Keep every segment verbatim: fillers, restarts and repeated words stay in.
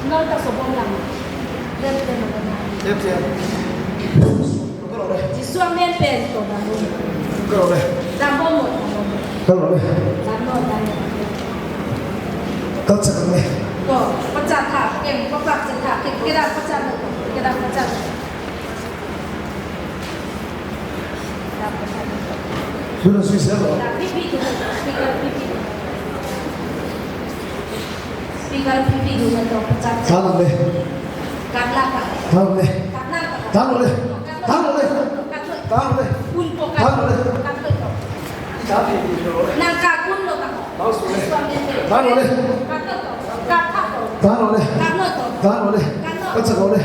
Nol ta sobom lang. Lem lem lang. Lem lem. Kalo le. Jisu amen pen to dambom. Kalo le. Dambom mo, dambom mo. Kalo le. Dambom, dambom. Kal chak le. To, pachat tha, keng, papak chet tha, keng, kedam pachat lo, kedam pachat. Kedam pachat. Sudah sui selo. Nah, pipi tu, speaker pipi. Speaker pipi dun to pachat. Thanlo le. Karla ka. Thanlo le. Karla ka. Thanlo le. Thanlo le. Thanlo le. Thanlo le. Thanlo le. Nang kakun lo ka. Thanlo le. Thanlo le. Thanlo le. Thanlo le. Kachak lo le.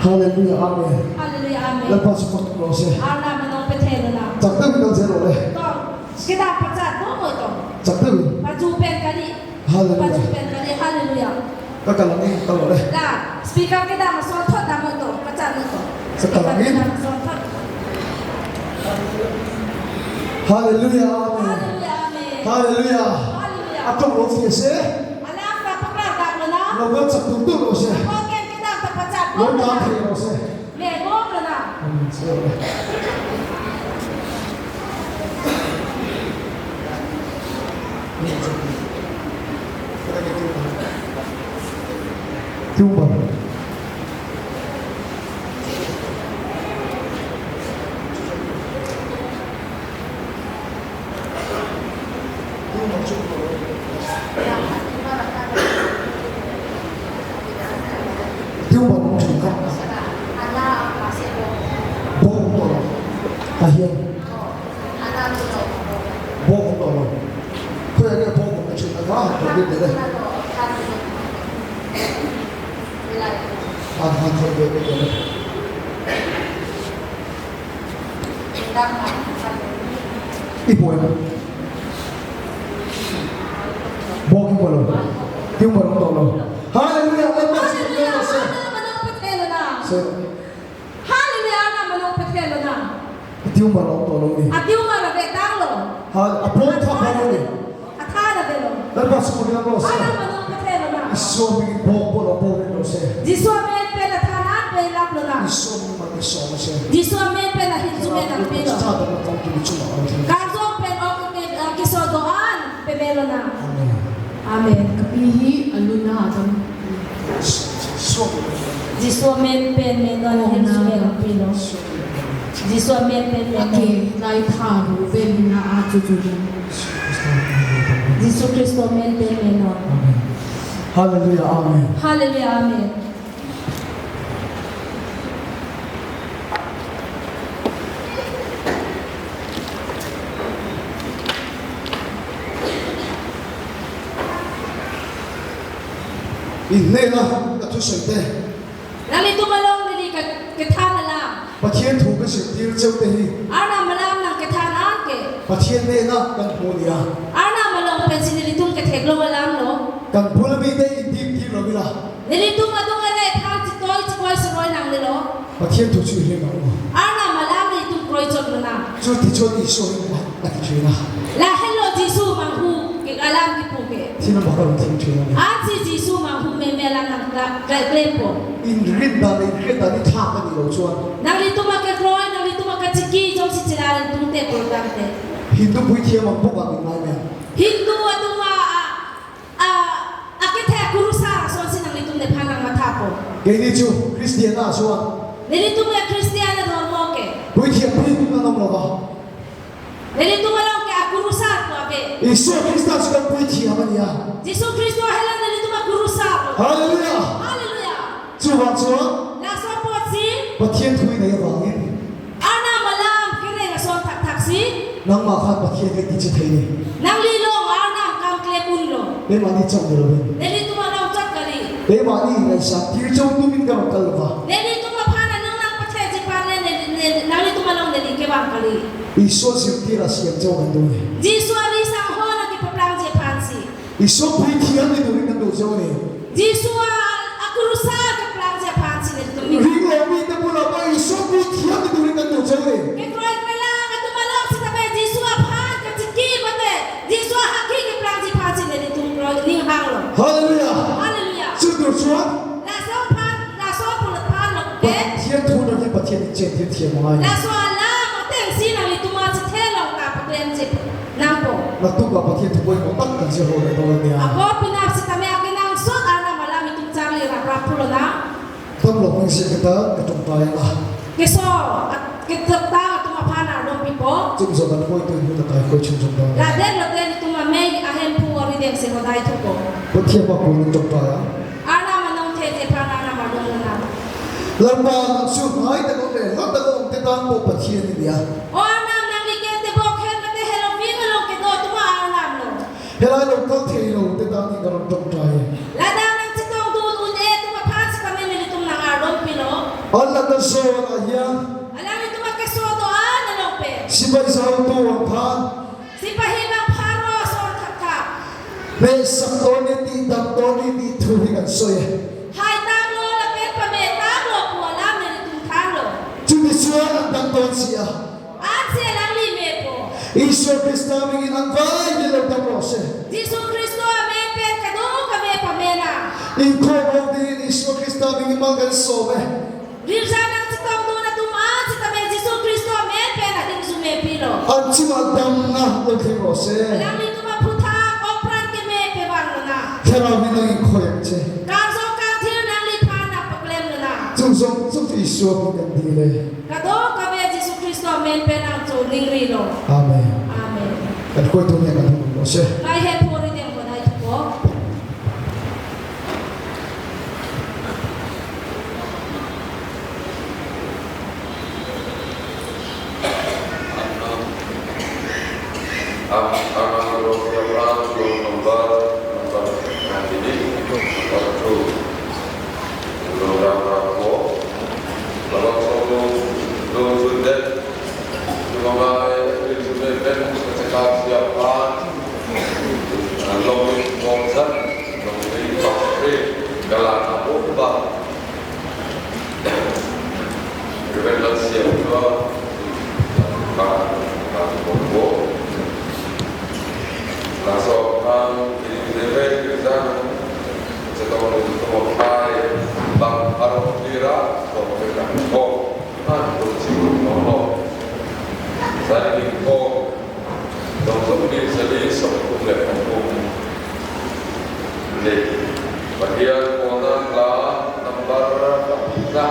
Hallelujah. Amen. Hallelujah. Amen. Lalpa support lo se. Arnam malom pethe lo na. Chak ta kal se lo le. To. Kedam pachat do mo to. Chak ta. Paju pen kali. Hallelujah. Paju pen kali. Hallelujah. Kakalang ni, kalo le. La, speaker kedam asonthot dam to, pachat to. Sekarang ni. Speaker kedam asonthot. Hallelujah, amen. Hallelujah, amen. Hallelujah. Hallelujah. Atum lo si se. Alam ta paklar dam lo na. Lo ba chak tum tum lo se. Lo keng kedam ta pachat. Lo ta thai lo se. Lebom lo na. Amen. Tumba. Tiu ba nung chungkak. Bong to lo. Ahian. Bong to lo. Ko ya ke bong to chungkak ba to bit de. An han to bit de. Ipo ya. Bong ipo lo. Tiu ba nung to lo. Hallelujah. Let us give God a say. Hallelujah. Say. Hallelujah, Arnam malom pethe lo na. Tiu ba nung to lo ni. Atiu ba na vetang lo. Hal-, apot tha ba lo ni. Atha na velo. Let us put it up, Lord. Arnam malom pethe lo na. Iso mi bok bok lo bok lo se. Jisu amen pen athanan pen lap lo na. Iso mi ma iso ma se. Jisu amen pen ahin jume nangpi lo. Start the count to the chuma. Karjong pen ok ke, eh, keso do-an peme lo na. Amen. Amen. Kapihi aluna atum. Jisu amen pen me non ahin jume nangpi lo. Jisu amen pen me non. Ake, lai tharu pen na achu chu. Jisu Khristo amen pen me non. Amen. Hallelujah. Amen. Hallelujah. Amen. Ingnena kathu sente. Nanglitum along neli ke-, kethan alam. Pathian thu kachingthir cheu te hi. Arnam alam nangkethan an ke. Pathian nena kangpu ni a. Arnam along pensi nelitum kethek long alam lo. Kangpu lami te indim dim lo bila. Nelitum adung ale than chitoi chikoi seroi nanglelo. Pathian thu chu him lo. Arnam alam nelitum kroi chot lo na. Chu ti chot Iso hin ba, ati chu na. Lahenlo Jisu manghu ke alam kipu ke. Sina bakal thim chu na. Ansi Jisu manghu meme alam nang ka, ka klempo. Inrin ta, inrin ta ni tha ka ni lo chuan. Nanglitum akekroi, nanglitum akachiki jongsi chila nelitum te program te. Hindu puithiam mangpu ka min mai me. Hindu atum a, a, a, akethe akurusar asonsi nanglitum nephan nangmathapo. Keni chu Christian aswan. Nelitum ke Christian adhormo ke. Puithiam pi na nom lo ba. Nelitum along ke akurusar pu ave. Iso Krista chu kan puithiam ani a. Jisu Khristo helo nelitum akurusar. Hallelujah. Hallelujah. Chuvang chuan. Laso apotsi. Pathian thu nei avangin. Arnam alam kereng ason thakthak si. Nangma khan Pathian ke tichethei ni. Nangli along Arnam kam klem unlo. Pema ni chok ni lo ben. Nelitum along chok kali. Pema ni nai sa tir chok tu min ka kal va. Nelitum aphan anung nangpathekji aphan le, ne, ne, nanglitum along neli kevang kali. Iso sirti ra siam chok kan tu ni. Jisu ari sang ho nangkepaplangji aphan si. Iso puithiam ni during kan do jo ni. Jisu a, akurusar keplangji aphan si nelitum ni. Ring lo mi te pula ba Iso puithiam ni during kan do jo ni. Kekroi kelang atum along sitame Jisu aphan kachiki mate Jisu ahaki keplangji aphan si nelitum kroi ning hanglo. Hallelujah. Hallelujah. Dur chuan. Laso aphan, laso pulut aphan lo ke. Pathian thu nangli Pathian ingchen thip thiam ngai. Laso alam atengsi nanglitum achethe along ta paklem chip nangpo. Latum ba Pathian thu boi mo tak kan si ho le dol nia. Ako pinap sitame akenangsot alam alam itum charli rap rap pulo na. Tam lo pang si kita ketong pai la. Keso, at, ketok ta atum aphan arlong pipo. Chum so ban koi tu ibu tatai koi chum chum dong. Laden loten itum amei ahemphu ari dem se hodai thupo. Pathian ba koi chum pai ya. Arnam anong the je phan arnam arlong na. Lampa nang su mai ta ko le, lo ta ko te tang ko Pathian ni dia. O arnam nangli ke tebok hen mate heloving along kedo atum arnam lo. Helai lo kal thei lo te tang ni karong tong tai. Ladak nangchetongdun un-e atum aphan sitame nelitum nang arlong pilo. An la ta so la ya. Alanglitum akeso do-an along pen. Sipai sau tu aphan. Sipahi bang pharo asor thakthak. Me sak toni ti dam toni ti thu hi kan so ye. Hai tanglo lapen pame tanglo pu alam nelitum thanlo. Chuti chuan an dam ton si a. Ansi alangli mepo. Isor Krista amen an vai ni lo dam lo se. Jisu Kristo amen pen kadokave pamenang. Ingkoi ong di Isor Krista amen mal kan so me. Girja nangchetongdun atum an sitame Jisu Kristo amen pen ading sume pilo. An chima damna lo thek lo se. Alanglitum aphuthak apran keme pevang lo na. Thera mi nang ingkoi ang che. Karjong kangthir nangliphan nangpaklem lo na. Chungchong chuk Isor amen kan di le. Kadokave Jisu Kristo amen pen nangchoningri lo. Amen. Amen. Kan koi tu ne kan tu lo se. Ngai hemphu ari dem ko nai thupo. Am, am, am, roll number, number, number, number two. Program rap ko. Lalu solo, lo sudah. Cuma mai, sudah ben, cekap siapa. Long bongsan, long bongsan, kalang apa, bang. Reverend Lansia Tua, Bang, Bang Bongbo. Laso Bang, ini Reverend Rizal, Chetong Lung Tua Pai, Bang Arong Tira, Bang Reverend Bong, Bang Bong Sibu Bong Bong. Saya Bing Bong, Dong Sumbi Sali Song Kum le Kum Kum. Le. Bagian kona la number kapita.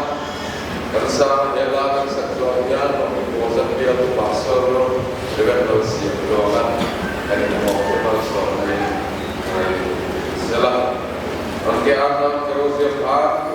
Kersa hela kan saklo ya no kosa dia tu pastor lo. Dengan lo siap doakan. Hari mau kenal suami. Sela. Angke anak terus siap.